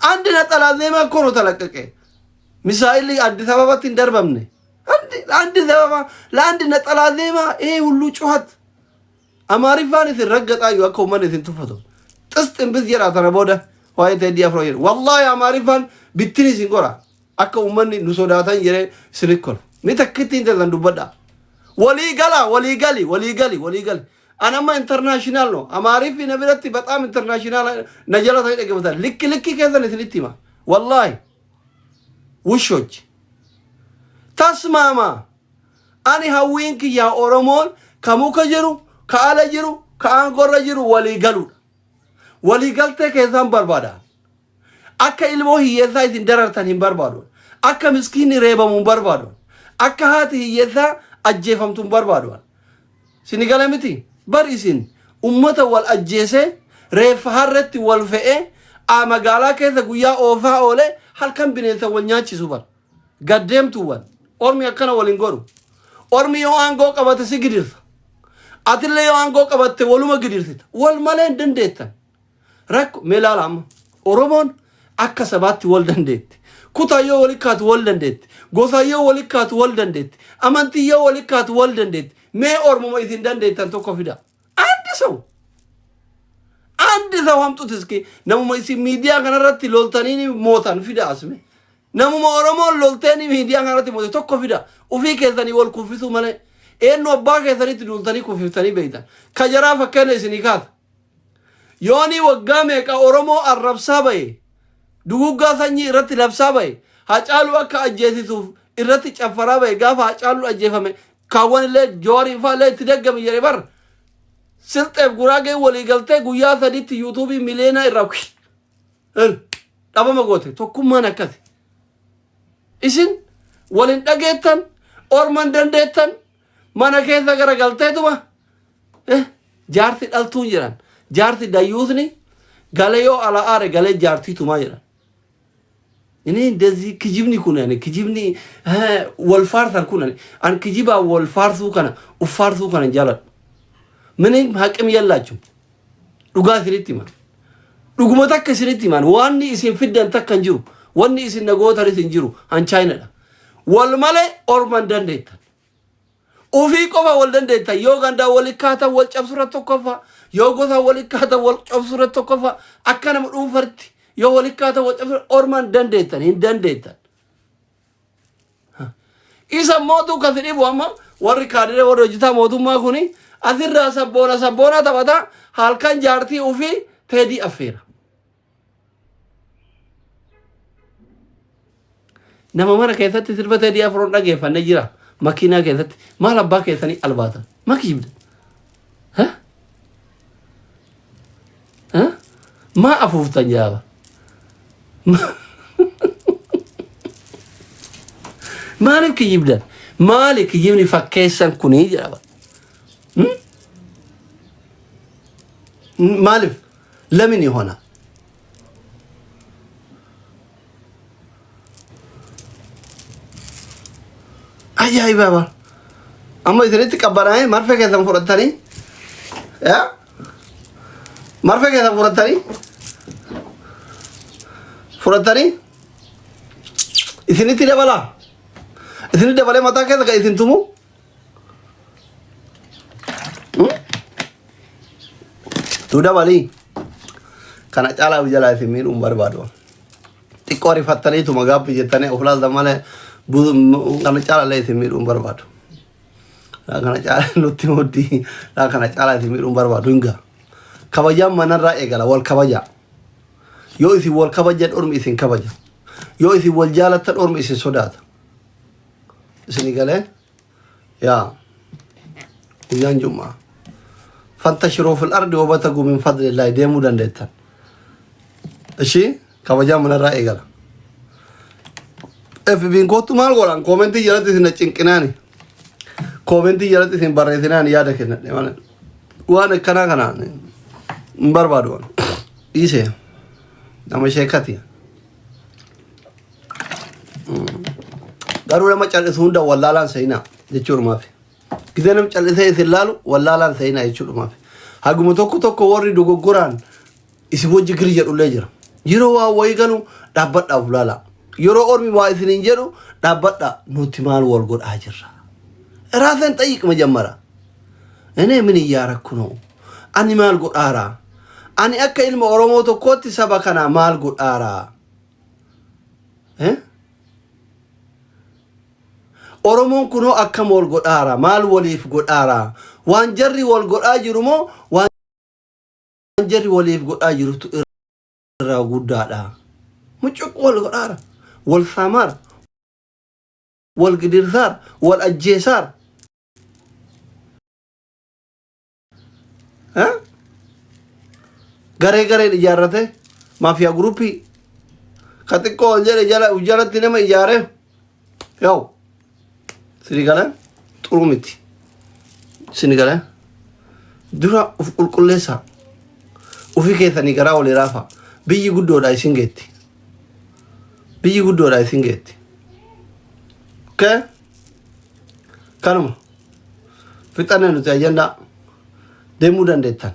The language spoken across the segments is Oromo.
አንድ ነጠላ ዜማ እኮ ነው ተለቀቀ። ሚሳኤል አዲስ አበባatti hin darbamne። አንድ ዘበባ ለአንድ ነጠላ ዜማ ይሄ ሁሉ ጩኸት። Amaariffaan isin raggaxaayu akka uummanni isin tuffatu. Xis ximbis jedha tana booda waa'ee Teedii Afroo jedhu. Wallaahi Amaariffaan bittin isin gora. Akka uummanni nu sodaatan jedhee isin kolfa. Mi takkitti hin teessan dubbadha. Walii gala, walii gali, walii gali, walii gali. An amma international ነው። Amaariffi na biratti በጣም international na jala ta'ee dhaggeeffatan. Likki likki keessan isinitti hima. Wallaahi. ውሾች tasmaama. Ani hawwiin kiyyaa Oromoon ka muka jiru, ka ala jiru, ka aangorra jiru walii galuudha. Walii galtee keessaan barbaada. Akka ilmoo hiyyeessaa isin darartan hin barbaadu. Akka miskiinni reebamu hin barbaadu. Akka haati hiyyeessaa ajjeefamtu hin barbaadu. Sini gala miti? Bar isin ummata wal ajjeesee reeffa harretti wal fe'ee magaalaa keessa guyyaa oofaa oolee halkan bineensa wal nyaachisu bar. Gaddeemtuuwwan. Ormi akkana wal hin godhu. Ormi yoo aangoo qabate si gidirsa. Atillee yoo aangoo qabatte waluma gidirsita. Wal malee hin dandeettan. Rakko mee ilaala amma. Oromoon akka sabaatti wal dandeetti. Kutaa yoo wali kaatu wal dandeetti. Gosa yoo wali kaatu wal dandeetti. Amantii yoo wali kaatu wal dandeetti. Mee Ormuma isin dandeettan tokko fida. አንድ ሰው አንድ ሰው አምጡት እስኪ። Namuma isin miidiyaa kanarratti loltanii mootan fida asme. Namuma Oromoon lolteeni miidiyaa kanarratti moote tokko fida. Ufii keessanii wal kuffisuu malee. Eenyu abbaa keessanitti duultanii kuffiftanii beeytan. Ka jaraa fakkeenya isinii kaasa. Yoonii waggaa meeqa Oromoo arrabsaa bahe, duguggaa sanyii irratti labsaa bahe, Hacaaluu akka ajjeesisuuf irratti caffaraa bahe, gaafa Hacaaluu ajjeefame kaawwan illee Jawaariin fa'aa illee itti deggame jedhe bar. Silxeef Guraageen walii galtee guyyaa 3tti yuutuubii miliyoona irraa dhabama goote. Tokkummaan akkasi. Isin walin dhageettan, orman dandeettan, mana keessa garagalteetuma jaarsi dhaltuun jedhan, jaarsi dayyuusni galee yoo ala aare galee jaartii tumaa jedhan. እኔ እንደዚህ kijibni kun ani kijibni wal faarsan kun ani an kijibaa wal faarsuu kana uf faarsuu kana jaaladhu. ምንም አቅም የላችሁ። Dhugaa isinitti himan. Dhuguma takka isinitti himan. Wanni isin fiddan takka hin jiru. Wanni isin nagootanis hin jiru. Han chaayinadha. Wal malee orman dandeettan. Ufii qofa wal dandeettan. Yoo gandaa wal kaatan wal cabsurra tokkoffaa. Yoo gosa wal kaatan wal cabsurra tokkoffaa. Akka nama dhuunfatti yoo wal kaatan wal cabsurra orman dandeettan hin dandeettan. Isa mootu kasi dhibu amma warri kaadiree, warri hojjetaa mootummaa kuni asirraa sabboona sabboona taphata, halkan jaartii ufii Teedii affeera. Nama mana keessatti sirba Teedii Afroon dhageeffanne jira. Makiinaa keessatti maal abbaa keessanii albaatan? Maa kijibda? Maa afuuftan jaaba? Maaliif kijibdan? Maali kijibni fakkeessan kunii jedhama. Maaliif? ለምን ይሆናል? Ajaa'iba bara. Amma isinitti qabbanaa'ee marfee keessan fudhattanii, yaa, marfee keessan fudhattanii isinitti dabalaa. Isinitti dabalee mataa keessa kan isin tumu. Tu dabalii. Kana caalaa jalaa isin miidhuun barbaadu. Xiqqoo rifattaniituma gaabbi jettanii of laaltan malee kana caalaa isin miidhuun barbaadu. Kana caalaa nutti muddii kana caalaa isin miidhuun barbaadu hin ga'a. Kabajaan manarraa eegala, wal kabajaa. Yoo isin wal kabajan ormi isin kabaja. Yoo isin wal jaalattan ormi isin sodaata. Isin galee yaa guyyaan jum'aa. فانتشروا في الأرض وابتغوا من فضل الله deemuu dandeettan. Ishii kabajaan manarraa eegala. FB'n kootu maal godhan koomentii jalatti isin cinqinaani. Koomentii jalatti isin barreessinaani yaada kennadhe malee. Waan akkanaa kana hin barbaadu. Dhiise nama sheekati. Garuu nama cal'isu hunda wallaalaan seenaa jechuudhumaaf. Gisee nama cal'isee isin laalu wallaalaan seenaa jechuudhumaaf. Haguma tokko tokko warri dogoggoraan isin wajji giri jedhullee jira. Yeroo waa wayii galu dhaabbadhaa of laalaa. Yeroo ormi waa isiniin jedhu dhaabbadhaa nuti maal wal godhaa jirra. ራስን ጠይቅ መጀመሪያ እኔ ምን እያረኩ ነው? Ani maal godhaara? Ani akka ilma Oromoo tokkootti saba kana maal godhaara? Eh? Oromoon kunoo akkam wal godhaara? Maal waliif godhaara? Waan jarri wal godhaa jiru moo waan jarri waliif godhaa jirutu irraa guddaadha? Mucuq wal godhaara. Wal saamaara. Wal gidirsaara. Wal ajjeesaara. Eh? Garee gareen ijaarrate maafiyaa guruppii ka xiqqoo ol jedhe jala jalatti nama ijaaree yaw sini galee xuruu miti sini galee dura uf qulqulleessaa ufii keessanii garaa walii raafa biyyi guddoodha isin geetti biyyi guddoodha isin geetti okay kanuma fixanne nuti ajandaa deemuu dandeettan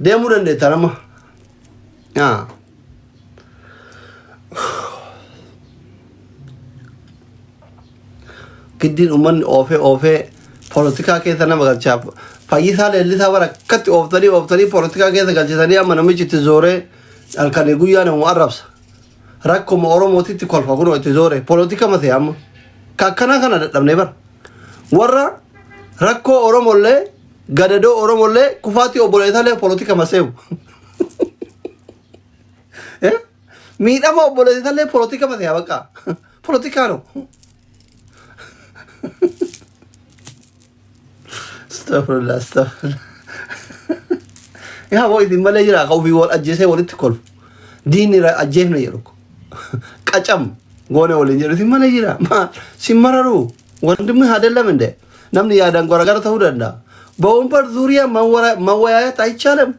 deemuu dandeettan amma yaa giddiin uummanni oofee oofee poolitikaa keessa nama galchaa Fayyisaa Leellisaa bara akkatti ooftanii ooftanii poolitikaa keessa galchisanii amma namichi itti zooree halkanii guyyaa nama arrabsa. Rakkoma Oromootitti kolfa kunoo itti zoore poolitika masee amma. Ka akkanaa kana dadhabnee bara. Warra rakkoo Oromollee gadadoo Oromollee kufaatii obboleessallee poolitika maseewu. Eh? Miidhama obboleessallee poolitika masee bakka. Poolitikaa no. Astaghfirullah, astaghfirullah. Yaa boo isin malee jira ka ofii wal ajjeesee walitti kolfu. Diinni irra ajjeefne jedhu. Qacam goone waliin jedhu isin malee jira. Maal sin mararu ወንድምህ አይደለም እንዴ? Namni yaadaan garagara ta'uu danda'a. በወንበር ዙሪያ መወያየት አይቻልም?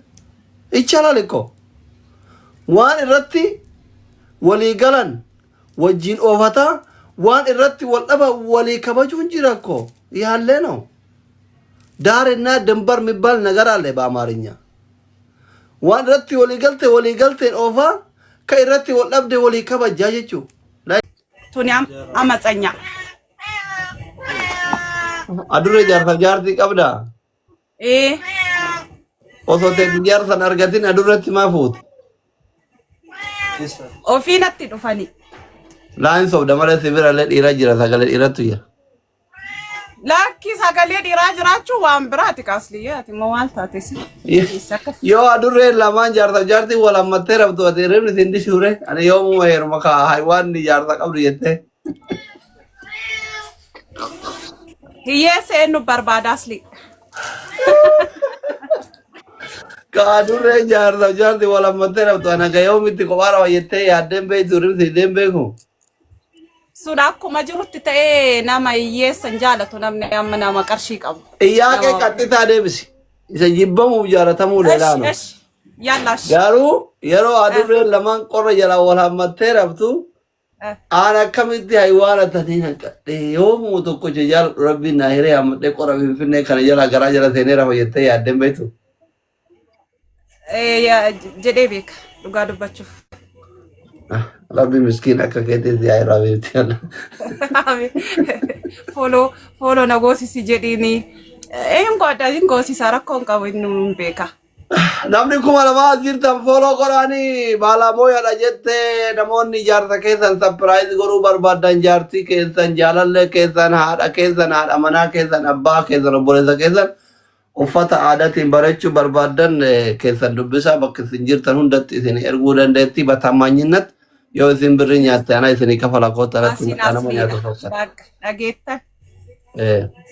ይቻላል እኮ waan irratti walii galan wajjin oofataa waan irratti wal dhaban walii kabajuun jira እኮ ያለ ነው። ዳርና ድንበር የሚባል ነገር አለ በአማርኛ። Waan irratti walii galte walii galteen oofaa ka irratti wal dhabde walii kabajaa jechuu. Tuni አመፀኛ Adurree jaarsa jaartii qabdaa? Ee. Osoo teeti jaarsan argatin adurreetti maa fuute? Ofii natti dhufani. Laan sobda malee si bira illee dhiira jira sagalee dhiirattu jira. Lakki sagalee dhiiraa jiraachuu waan biraati kaasliyyee ati immoo maal taate si? Eessa akka Yoo adurreen lamaan jaarsa jaartii wal hammattee raftu ati hirribni sin dishuure ani yoomuma heeruma kaa haywaanni jaarsa qabdu jettee. Hiyyeessa eenyu barbaada asli? Ka adurreen jaarsa jaartii wal hammattee raftu ana ka yoomitti kophaa rafa jettee yaaddeen beektu hirribni sin deen beeku. Sun akkuma jirutti ta'ee nama hiyyeessa hin jaalatu namni amma nama qarshii qabu. Xiyyaaqee Nama qaxxitaa deebisi. Isa jibbamuuf jaalatamuu Esh leelaa no. esh yallash. Garuu yeroo adurreen lamaan qorra jalaa wal hammattee raftu aan akkamitti haywaana tanii hanqadhee yoomuu tokkocha jaaladhu rabbiin naa hiree hammadhee qorra finfinnee kana jala garaa jala seenee rafa jettee yaaddeen beektu. Jedhee beeka dhugaa dubbachuuf. Rabbi miskiin akka keetii si haa irraa beekti. Follow follow na goosisi jedhiini. Hin godha hin goosisa rakkoo hin qabu inni hin beeka. Namni 2000 as jirtan follow godhaanii baalamooyadha jettee namoonni jaarsa keessan surprise godhuu barbaadan jaartii keessan jaalallee keessan haadha keessan haadha manaa keessan abbaa keessan obboleessa keessan uffata aadaatiin bareechuu barbaadan keessan dubbisaa bakka isin jirtan hundatti isin erguu dandeetti በታማኝነት yoo isin birrii nyaatte ana isinii kafala koota irratti Waasiin maqaa nama nyaatu asliidha. fakkaata. Bakka dhageettan.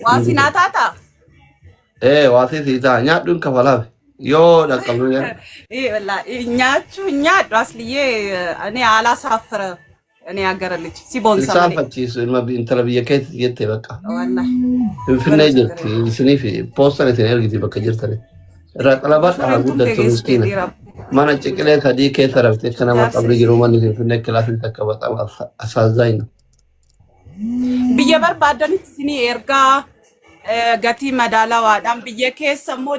Waasiin haa taataa? Waasii sii ta'a nyaadhu hin kafalaaf yoo dhaqqabnu nyaadhu. Nyaachuu nyaadhu asliyyee እኔ አላሳፍርም። እኔ ሀገር ልጅ ሲቦንሰ malee. Saalfachiisu ilma intala biyya keessa jette bakka. Wallahi. Finfinnee Mana jirti isiniif poostan isin ergiti bakka jirtani. Irraa xalabaadha haa Shureen tumte guddattu geessitee miskiina. dhiira. Mana ciqilee sadii keessa raftee akka nama qabri jiru manni Finfinnee kilaasiin takka በጣም አሳዛኝ ነው። Biyya barbaadanitti isinii ergaa gatii madaalawaadhaan biyya keessa immoo